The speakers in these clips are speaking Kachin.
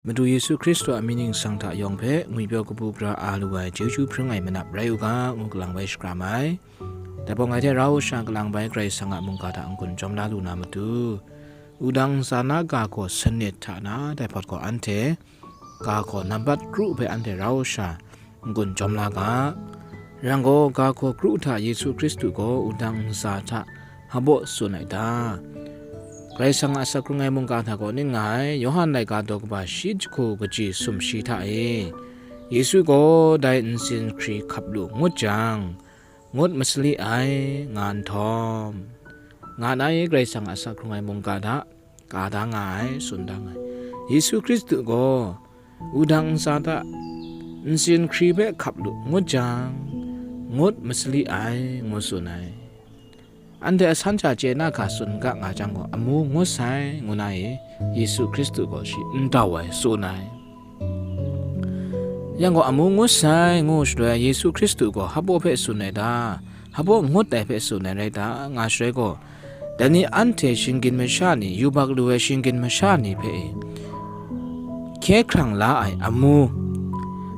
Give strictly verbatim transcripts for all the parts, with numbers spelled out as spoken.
Madu Yesu Hkristu a mying ningsang hta yawng hpe ngwipyaw kabu gara a lu ai chyeju hpring ai manap rai u ga, ngu kalang bai shakram ai. Dai gaw ngai hte rau sha kalang bai Karai Kasang a mungga hta n-gun jawm la lu na matu, wudang ntsa na ga hkaw sanit hta na, dai hpawt gaw anhte ga hkaw nambat kru hpe anhte rau sha n-gun jawm la ga. Yang gaw, ga hkaw kru hta Yesu Hkristu gaw wudang ntsa hta hpabaw tsun ai ta? Karai Kasang a asak hkrung ai mungga hta kaw ning nga ai, Yawhan laika daw kaba shi jahku kaji sumshi hta e, Yesu gaw dai ntsin hkri hkap lu ngut jang, ngut masali ai, nga nhtawm, nga na e, Karai Kasang a asak hkrung ai mungga hta ka da nga ai, tsun da nga ai. Yesu Hkristu gaw wudang ntsa hta ntsin hkri hpe hkap lu ngut jang, ngut masali ai, ngu tsun ai. Anhte asan hta chye na hka tsun ga nga jang gaw, amu ngut sai, ngu na e, Yesu Hkristu gaw shi n dau ai, tsun ai. Yang gaw, amu ngut sai, ngu shaloi, Yesu Hkristu gaw hpabaw hpe tsun ai ta? Hpabaw ngut ai hpe tsun ai rai ta, nga shaloi gaw, dai ni anhte shinggyim masha ni, yubak lu ai shinggyim masha ni hpe e, hkye hkrang la ai amu,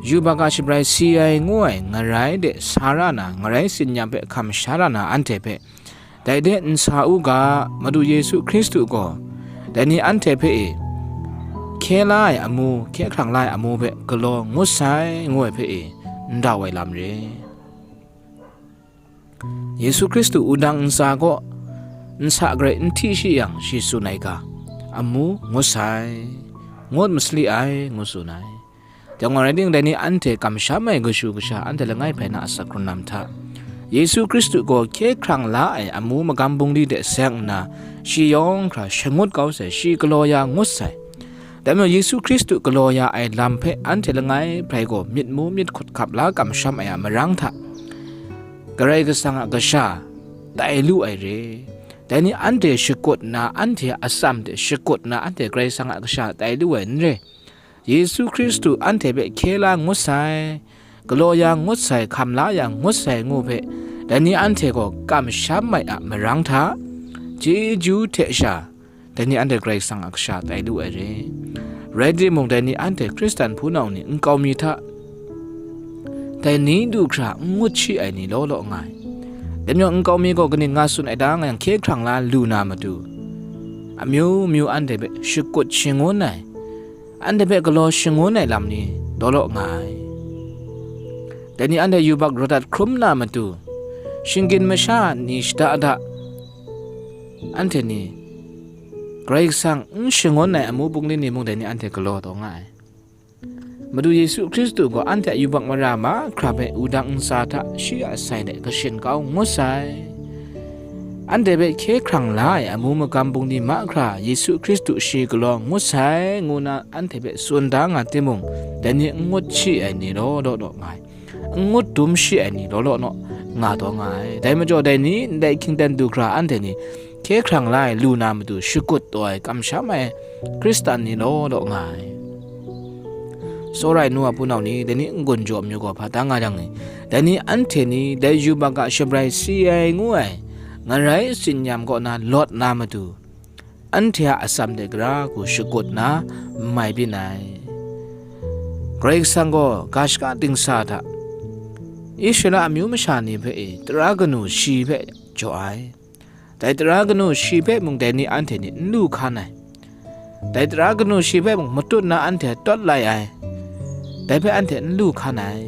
yubak a shabrai si ai ngu ai ngarai de sa ra na, ngarai tsin-yam hpe hkam sha ra na anhte hpe, dai de n sa u ga, Madu Yesu Hkristu gaw dai ni anhte hpe e, hkye la ai amu, hkye hkrang la ai amu hpe galaw ngut sai, ngu ai hpe e, n dau ai lam re. Yesu Hkristu wudang ntsa kaw nsa garai n hti shi yang, shi tsun ai ga, amu ngut sai, ngut masali ai, ngu tsun ai. Dai gaw rai timung, dai ni anhte kamsham ai kashu kasha, anhte langai hpe na asak hkrung lam hta, Yesu Hkristu gaw hkye hkrang la ai amu magam bungli de seng nna, shi yawng hkra shangut kau sai, shi galaw ya ngut sai. Dai majaw, Yesu Hkristu galaw ya ai lam hpe anhte langai hpe gaw myit mu myit hkut hkap la kamsham ai a marang hta, Karai Kasang a kasha tai lu ai re. Dai ni anhte shakut nna, anhte a atsam hte shakut nna, anhte Karai Kasang a kasha tai lu ai n re. Yesu Hkristu anhte hpe hkye la ngut sai, galaw ya ngut sai, hkam la ya ngut sai ngu hpe, dai ni anhte gaw kamsham ai a marang hta, chyeju hte sha, dai ni anhte Karai Kasang a kasha tai lu ai re. Rai timung, dai ni anhte Hkristan hpunau ni nkau mi hta, dai ni du hkra n ngut shi ai ni law law nga ai. Dai majaw, nkau mi gaw kaning nga tsun ai ta nga yang, hkye hkrang la lu na matu, amyu myu anhte hpe shakut shangun ai, anhte hpe galaw shangun ai lam ni law law nga ai. Dai ni anhte yubak raw dat hkrum na matu, shinggyim masha ni shada da, anhte ni Karai Kasang n shangun ai amu bungli ni mung dai ni anhte galaw taw nga ai. Madu Yesu Hkristu gaw anhte a yubak mara mahkra hpe wudang ntsa hta shi a sai de kashin kau ngut sai. Anhte hpe hkye hkrang la ai amu magam bungli mahkra Yesu Hkristu shi galaw ngut sai, ngu na anhte hpe tsun da nga timung, dai ni n ngut shi ai ni law law law nga ai, n ngut dum shi ai ni law law naw nga taw nga ai. Dai majaw, dai ni ndai hkying ten du hkra anhte ni hkye hkrang la ai lu na matu shakut taw ai, kamsham ai Hkristan ni law law nga ai. Tsawra ai nu a hpunau ni, dai ni n-gun jaw amyu gaw hpa ta nga yang e, dai ni anhte ni dai yubak a shabrai si ai ngu ai ngarai tsin-yam kaw na lawt na matu, anhte a atsam de gara hku shakut nna n mai byin ai. Karai Kasang gaw ga shaka dingsa hta Israela amyu masha ni hpe e tara kanu shi hpe jaw ai. Dai tara kanu shi hpe mung dai ni anhte ni n lu hkan ai. Dai tara kanu shi hpe mung matut na anhte tawt lai ai. Dai hpe anhte n lu hkan ai.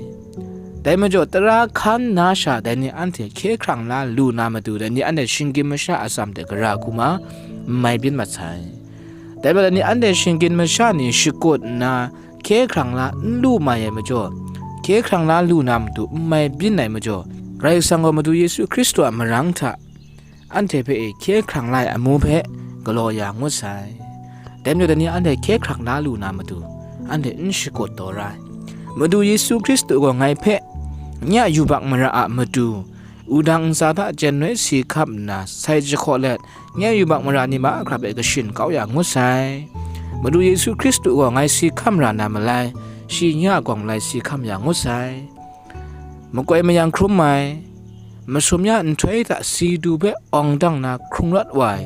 Dai majaw, tara hkan na sha dai ni anhte hkye hkrang la lu na matu, dai ni anhte shinggyim masha a atsam de gara hku ma n mai byin mat sai. Dai majaw, dai ni anhte shinggyim masha ni shakut nna hkye hkrang la n lu mai ai majaw, hkye hkrang la lu na matu n mai byin ai majaw, Karai Kasang gaw Madu Yesu Hkristu a marang hta anhte hpe e hkye hkrang la ai amu hpe galaw ya ngut sai. Dai majaw, dai ni anhte hkye hkrang la lu na matu, anhte n shakut taw ra ai. Madu Yesu Hkristu gaw ngai hpe nye a yubak mara a matu, wudang ntsa hta jen noi si hkap nna sai jahkaw let, nye a yubak mara ni mahkra hpe kashin kau ya ngut sai. Madu Yesu Hkristu gaw ngai si hkam ra na malai, shi nye a gawng malai si hkam ya ngut sai. Makoi mayang hkrum ai, masum ya nhtoi hta si du hpe awng dang na hkrung rawt wa ai,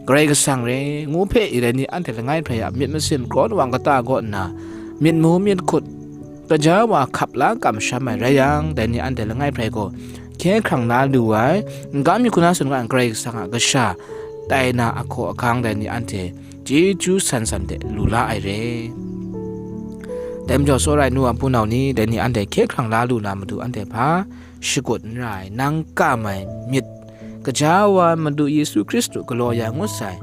Karai Kasang re, ngu hpe i dai ni anhte langai hprai a myit masin kraw wang kata kaw nna, myit mu myit hkut, gaja wa hkap la kamsham ai rai yang, dai ni anhte langai hprai gaw hkye hkrang la lu ai, n-ga myit hkuna tsun nga ai Karai Kasang a kasha tai na ahkaw ahkang dai ni anhte chyeju san san de lu la ai re. Dai majaw, tsawra ai nu wa hpunau ni, dai ni anhte hkye hkrang la lu na matu anhte hpa shakut n ra ai, nang kam ai myit, gaja wa Madu Yesu Hkristu galaw ya ngut sai,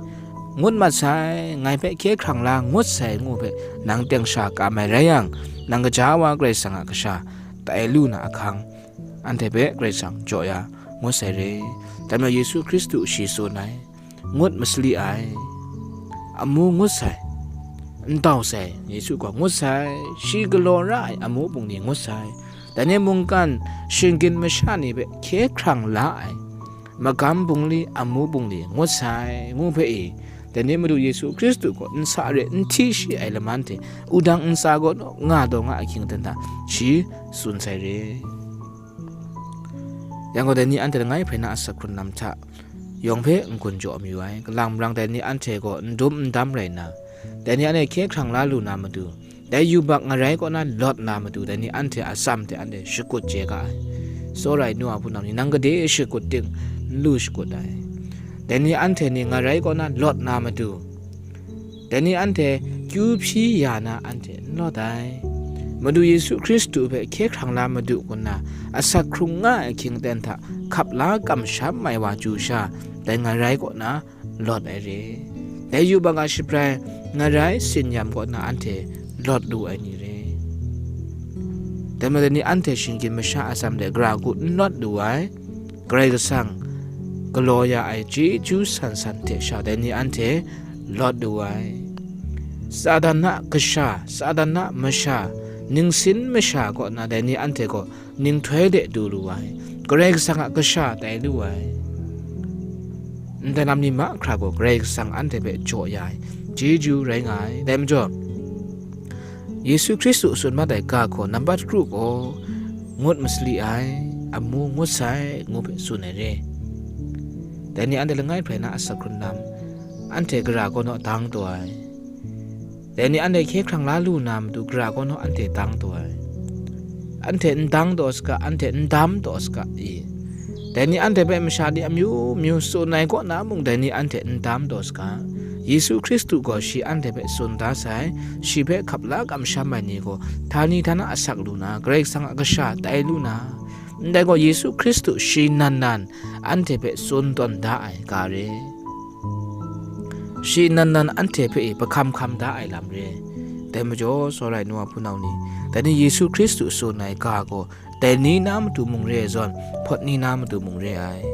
ngut mat sai, ngai hpe hkye hkrang la ngut sai ngu hpe nang teng sha kam ai rai yang, nang gaja wa Karai Kasang a kasha tai lu na ahkang, anhte hpe Karai Kasang jaw ya ngut sai re. Dai majaw Yesu Hkristu shi tsun ai, ngut masali ai, amu ngut sai, ntau sai, Yesu gaw ngut sai, shi galaw ra ai amu bungli ngut sai, dai ni mungkan shinggyim masha ni hpe hkye hkrang la ai magam bungli, amu bungli ngut sai, ngu hpe i, dai ni Madu Yesu Hkristu gaw nsa re n hti shi ai laman hte wudang ntsa gaw naw nga taw nga ahkying aten hta shi tsun sai re. Yang gaw, dai ni anhte langai hprai na asak hkrun lam hta yawng hpe n-gun jaw mayu ai. Kalang marang dai ni anhte gaw n dum n dam rai nna, dai ni anhte hkye hkrang la lu na matu, dai yubak ngarai kaw na lawt na matu, dai ni anhte a atsam hte anhte shakut chye ga ai. Tsawra ai nu wa hpunau ni, nang gade shakut ting, n lu shakut ai. Dai ni anhte ni ngarai kaw na lawt na matu, dai ni anhte kyu hpyi ya na anhte n lawt ai. Madu Yesu Hkristu hpe hkye hkrang la Madu ngu nna asak hkrung nga ai ahkying aten hta hkap la kamsham ai wa chyu sha, dai ngarai kaw na lawt ai re. Dai yubak a shabrai ngarai tsin-yam kaw na anhte lawt lu ai ni re. Dai majaw, dai ni anhte shinggyim masha a atsam de gara hku n lawt lu ai, Karai Kasang galaw ya ai chyeju san san hte sha dai ni anhte lawt lu ai. Satan a kasha, Satan a masha, ningsin masha kaw na dai ni anhte gaw ninghtoi de du lu ai, Karai Kasang a kasha tai lu ai. Ndai lam ni mahkra gaw Karai Kasang anhte hpe jaw ya ai chyeju rai nga ai. Dai majaw, Yesu Hkristu tsun mat ai ga hku nambat kru gaw, ngut masali ai, amu ngut sai, ngu hpe tsun ai re. Dai ni anhte langai hprai na asak hkrun lam, anhte gara kaw naw dang taw ai. Dai ni anhte hkye hkrang la lu na matu gara kaw naw anhte dang taw ai. Anhte n dang taw saga, anhte n dam taw saga i. Dai ni anhte hpe masha ni amyu myu tsun ai kaw na mung, dai ni anhte n dam taw saga. Yesu Hkristu gaw shi anhte hpe tsun da sai, shi hpe hkap la kamsham ai ni gaw, htani htana asak lu na, Karai Kasang a kasha tai lu na, ndai gaw Yesu Hkristu shi nan nan anhte hpe tsun tawn da ai ga re. Shi nan nan anhte hpe e pahkam hkam da ai lam re. Dai majaw, tsawra ai nu wa hpunau ni, dai ni Yesu Hkristu tsun ai ga gaw, dai ni na matu mung re ai zawn, hpawt ni na matu mung re ai.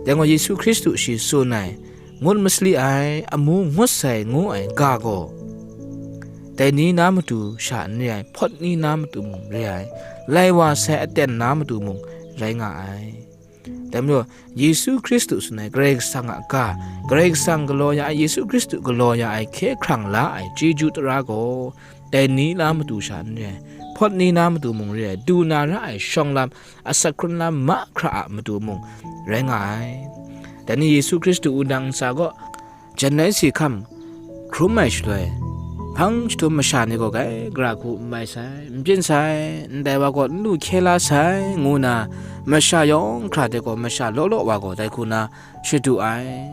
Dai gaw Yesu Hkristu shi tsun ai, ngut masali ai, amu ngut sai ngu ai ga gaw, dai ni na matu sha n re ai, hpawt ni na matu mung re ai, lai wa sai aten na matu mung rai nga ai. Dai majaw, Yesu Hkristu tsun ai Karai Kasang a ga, Karai Kasang galaw ya ai, Yesu Hkristu galaw ya ai hkye hkrang la ai chyeju tara gaw, dai ni na matu sha n re ai, hpawt ni na matu mung re ai, du na ra ai shawng lam, asak hkrun lam mahkra a matu mung rai nga ai. Dai ni Yesu Hkristu wudang ntsa gaw, jan ai si hkam hkrum ai shaloi, hpang jahtum masha ni gaw gai gara hku n mai sai, n byin sai, ndai wa gaw n lu hkye la sai, ngu na masha yawng hkra de gaw masha law law wa gaw dai hku na shadu ai.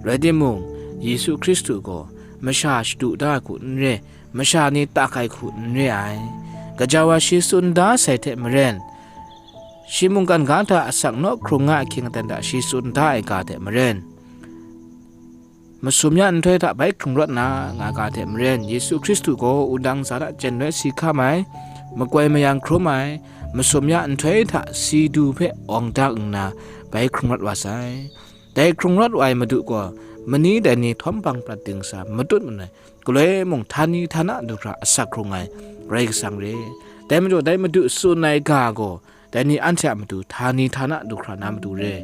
Rai timung, Yesu Hkristu gaw masha shadu da ai hku n re, masha ni tak ai hku n re ai. Gaja wa shi tsun da sai hte maren, shi mungkan ga hta asak naw hkrung nga ahkying aten hta shi tsun da ai ga hte maren, masum ya nhtoi hta bai hkrung rawt na nga ga hte maren, Yesu Hkristu gaw wudang ntsa hta jen loi si hkam ai, makoi mayang hkrum ai, masum ya nhtoi hta si du hpe awng dak nna bai hkrung rawt wa sai. Dai hkrung rawt wa ai Madu gaw, mani dai ni htawm hpang prat dingsa matut manoi, galoi mung htani htana du hkra asak hkrung ai Karai Kasang re. Dai majaw, dai Madu tsun ai ga gaw, dai ni anhte a matu htani htana du hkra na matu re.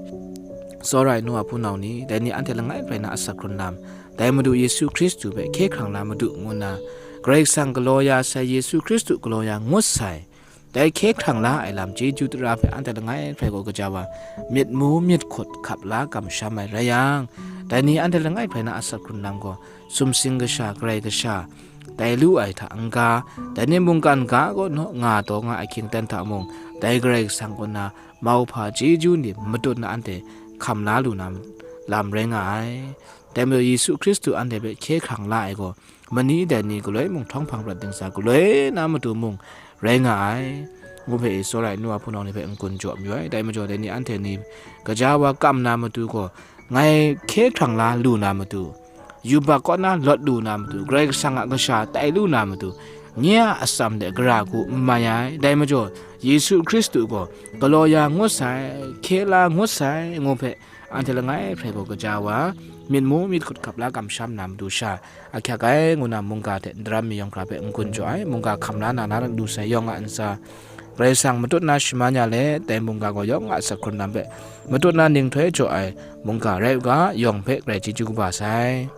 Tsawra ai nu wa hpunau ni, dai ni anhte langai hprai na asak hkrun lam, dai Madu Yesu Hkristu hpe hkye hkrang na matu ngu nna, Karai Kasang galaw ya sai, Yesu Hkristu galaw ya ngut sai, dai hkye hkrang la ai lam chyeju tara hpe anhte langai hprai gaw gaja wa, myit mu myit hkut hkap la kamsham ai rai yang, Dai ni anhte langai hprai na asak hkrun lam gaw, sumsing kasha, Karai Kasha, tai lu ai hta n-ga, dai ni mungkan ga kaw naw nga taw nga ahkying ten hta mung, dai Karai Kasang kaw na mauhpa chyeju ni matut na anhte hkam la lu na lam rai nga ai. Dai majaw Yesu Hkristu anhte hpe hkye hkrang la ai gaw, mani dai ni galoi mung htawng hpang prat dingsa galoi na matu mung rai nga ai. Ngu hpe i tsawra ai nu a hpunau ni hpe n-gun jaw mayu ai. Dai majaw dai ni anhte ni gaja wa kam na matu gaw, ngai hkye hkrang la lu na matu, yubak kaw na lawt lu na matu, Karai Kasang a kasha tai lu na matu, nye a atsam de gara hku n mai ai. Dai majaw Yesu Hkristu gaw galaw ya ngut sai, hkye la ngut sai, ngu hpe anhte langai hprai gaw gaja wa, myit mu myit hkut hkap la kamsham na matu sha ahkyak ai, ngu na mungga hte daram mi yawng hkra hpe n-gun jaw ai. Mungga hkam la na na lu sai yawng a ntsa, Karai Kasang matut na shaman ya let, dai mungga gaw yawng a asak hkrun lam hpe matut na ninghtoi jaw ai mungga rai u ga, yawng hpe grai chyeju kaba sai.